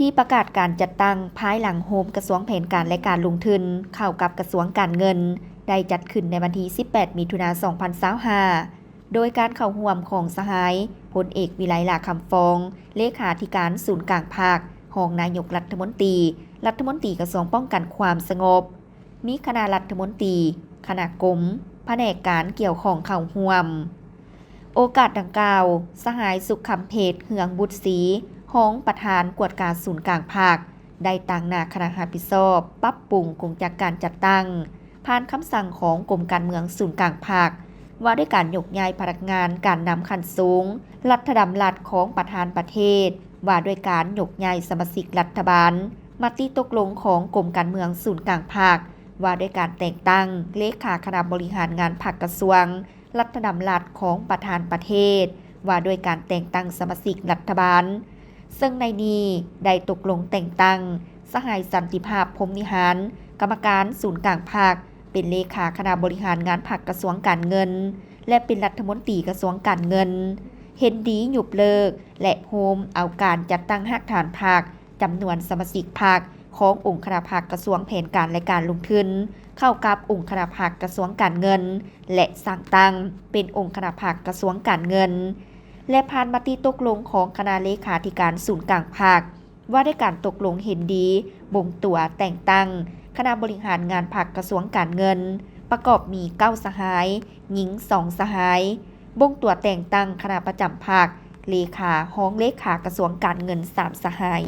ທີ່ປະກາດການຈັດຕັ້ງພາຍຫຼັງໂຮມກະຊວງແຜນການ ແລະ ການລົງທຶນ ເຂົ້າກັບກະຊວງການເງິນ ໄດ້ຈັດຂຶ້ນໃນວັນທີສິບແປດ ມິຖຸນາ ສອງພັນຊາວຫ້າ ໂດຍການເຂົ້າຮ່ວມຂອງສະຫາຍ ພົນເອກ ວິໄລ ຫຼ້າຄຳຟອງ ເລຂາທິການສູນກາງພັກ, ຮອງນາຍົກລັດຖະມົນຕີ, ລັດຖະມົນຕີກະຊວງປ້ອງກັນຄວາມສະຫງົບ, ມີຄະນະລັດຖະມົນຕີ, ຄະນະກົມ, ພະແນກການກ່ຽວຂ້ອງເຂົ້າຮ່ວມ. ໂອກາດດັ່ງກ່າວ, ສະຫາຍ ສຸກຄຳເພັດ ເຮືອງບຸດສີ ຮອງປະທານກວດກາສູນກາງພັກ ໄດ້ຕາງໜ້າຄະນະຮັບຜິດຊອບປັບປຸງກົງຈັກການຈັດຕັ້ງ ຜ່ານຄຳສັ່ງຂອງກົມການເມືອງສູນກາງພັກ ວ່າດ້ວຍການຍົກຍ້າຍພະນັກງານການນຳຂັ້ນສູງ, ລັດຖະດຳລັດຂອງປະທານປະເທດ ວ່າດ້ວຍການຍົກຍ້າຍສະມາຊິກລັດຖະບານ, ມະຕິຕົກລົງຂອງກົມການເມືອງສູນກາງພັກ ວ່າດ້ວຍການແຕ່ງຕັ້ງເລຂາຄະນະບໍລິຫານງານພັກກະຊວງ, ລັດຖະດຳລັດຂອງປະທານປະເທດ ວ່າດ້ວຍການແຕ່ງຕັ້ງສະມາຊິກລັດຖະບານ, ເຊິ່ງໃນນີ້ໄດ້ຕົກລົງແຕ່ງຕັ້ງສະຫາຍ ສັນຕິພາບ ພົມວິຫານ ກຳມະການສູນກາງພັກ ເປັນເລຂາຄະນະບໍລິຫານງານພັກກະຊວງການເງິນ ແລະ ເປັນລັດຖະມົນຕີກະຊວງການເງິນ, ເຫັນດີຍຸບເລີກ ແລະ ໂຮມເອົາການຈັດຕັ້ງຮາກຖານພັກ ຈຳນວນສະມາຊິກພັກຂອງອົງຄະນະພັກກະຊວງແຜນການ ແລະ ການລົງທຶນ ເຂົ້າກັບອົງຄະນະພັກກະຊວງການເງິນ ແລະ ສ້າງຕັ້ງເປັນອົງຄະນະພັກກະຊວງການເງິນ ແລະ ຜ່ານມະຕິຕົກລົງຂອງຄະນະເລຂາທິການສູນກາງພັກ ວ່າດ້ວຍການຕົກລົງເຫັນດີບົ່ງຕົວແຕ່ງຕັ້ງຄະນະບໍລິຫານງານພັກກະຊວງການເງິນ ປະກອບມີເກົ້າສະຫາຍ, ຍິງສອງສະຫາຍ, ບົ່ງຕົວແຕ່ງຕັ້ງຄະນະປະຈຳພັກ, ເລຂາ, ຮອງເລຂາກະຊວງການເງິນສາມສະຫາຍ.